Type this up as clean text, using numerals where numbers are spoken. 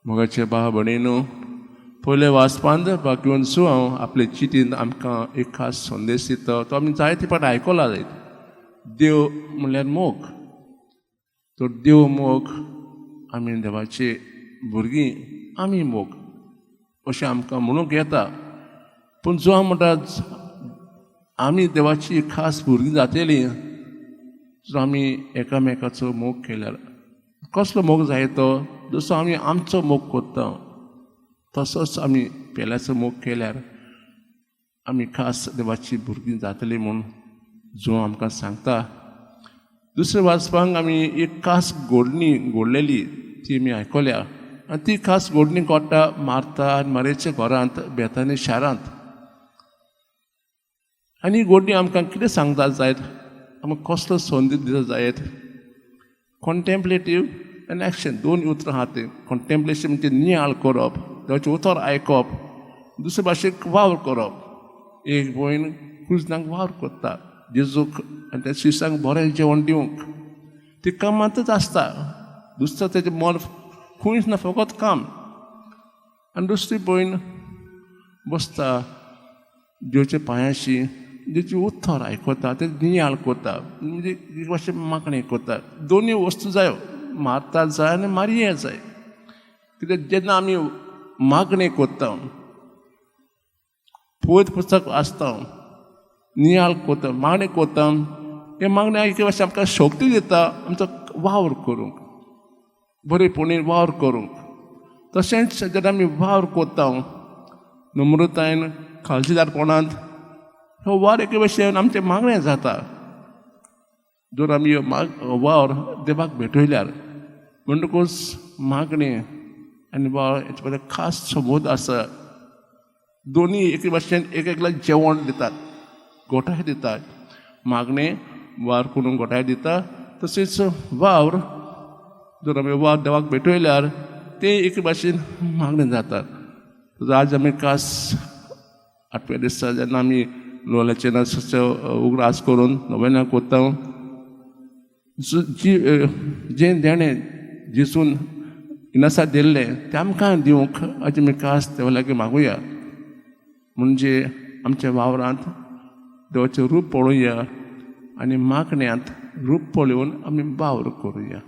मोगाचे भाव भयणीनो, पयले वाचपांत भाग्यवंत जुवांव आपले चिटीन आमकां एक खास संदेश दिता. तो आमी जायते फावट आयकला जायत. देव म्हणल्यार मोग. तर देव मोग, आमी देवाचे भुरगीं, आमी मोग अशें आमकां म्हणूंक येता. पूण जुवांव म्हणटा, आमी देवाची खास भुरगीं जातलीं जर आमी एकामेकाचो मोग केल्यार. कसलो मोग जाय तो? जसो आमी आमचो मोग करता तसोच आमी पेल्याचो मोग केल्यार आमी खास देवाची भुरगीं जातलीं म्हूण जुवांव आमकां सांगता. दुसरे वाचपांक आमी एक खास घोडणी घडलेली ती आमी आयकल्या आनी ती खास घोडणी घडटा मार्ता आनी मारयेच्या घरांत, बेतानी शारांत. आनी ही घोडणी आमकां कितें सांगता जायत? आमकां कसलो संदेश दिता जायत? कॉन्टेम्पलेटीव आनी एक्शन दोन उतरां आहा तीं. कॉन्टेम्पलेशन म्हणजे नियाळ करप, देवाचें उतर आयकप, दुसरे भाशेक वावर करप. एक भयण कुजनाक वावर करता, जेजूक आनी त्या शिसांक बरें जेवण दिवंक. ती कामांतच आसता, दुसरो तेजें मन खंयच ना, फकत काम. आनी दुसरी भयण बसता देवच्या पांयाशी, जेची उतर आयकता, ते नियाळ करता, म्हणजे एक भाशेन मागणें करता. दोनूय वस्तू जायो, मार्ता जाय आनी मारिया जाय. कित्याक जेन्ना आमी मागणें करता, पवित्र पुस्तक वाचता, नियाळ करता, मागणें करता, हें मागणें एके भाशेन आमकां शक्ती दिता आमचो वावर करूंक, बरेपणी वावर करूंक. तशेंच जेन्ना आमी वावर करता नम्रतायेन, काळजीदारपणांत, हो वावर एके भाशेन आमचें मागणें जाता जर आमी वावर देवाक भेटयल्यार. म्हणटकूच मागणें आनी वावर हेचे मदीं खास संबंद आसा. दोनी एके भाशेन एक एकल्याक जेवण दितात, गोठाय दितात. मागणें वावर करून गोठाय दिता, तशेंच वावर जर आमी वावर देवाक भेटयल्यार तें एके भाशेन मागणें जाता. आज आमी खास आठव्या दिसा जेन्ना आमी लोल्याचे उगडास करून नोवेना करता, जी जें देणें जेजून इनासा दिल्लें तें आमकां दिवंक आज आमी खास देवा लागीं मागुया. म्हणजे आमच्या वावरांत देवाचें रूप पळोवया आनी मागण्यांत रूप पळोवन आमी वावर करुया.